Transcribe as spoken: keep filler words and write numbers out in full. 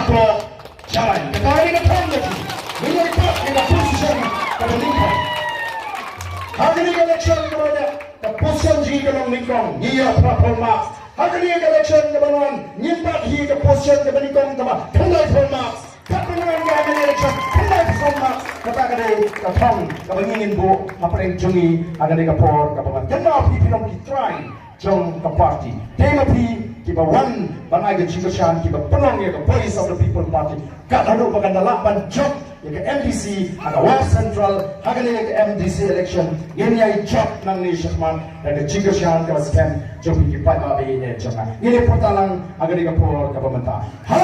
Jalan ka kari na thong lagi. Ngi ïa pat ïa ka position kaba nyngkong. Ha kane ka election kaba dei ka position jong ngi ka long nyngkong, ngi ïoh phra phew marks. Ha kane ka election kaba wan ngim pat hi ka position kaba nyngkong kaba khyndai phew marks. Katba wan ka kane ka election khyndai phew marks. Kata ka dei ka thong kaba ngi ngin buh hapdeng jong ngi ha kane ka por kaba wan. Kynmaw phi, phi long ki trai jong ka party. Dei ma phi kiba wan ban ai ka jingkyrshan, kiba pynlong ïa ka Voice of the People Party. Kat haduh ba kan da lah ban jop ïa ka M D C ha ka West Central, ha kane ka M D C election, ngin ïai jop nangne shakhmat da ka jingkyrshan kaba skhem jong phi ki paidbah ba ïeit jong nga. Ngin ïa pyrta lang ha kane ka por kaba mynta. Ha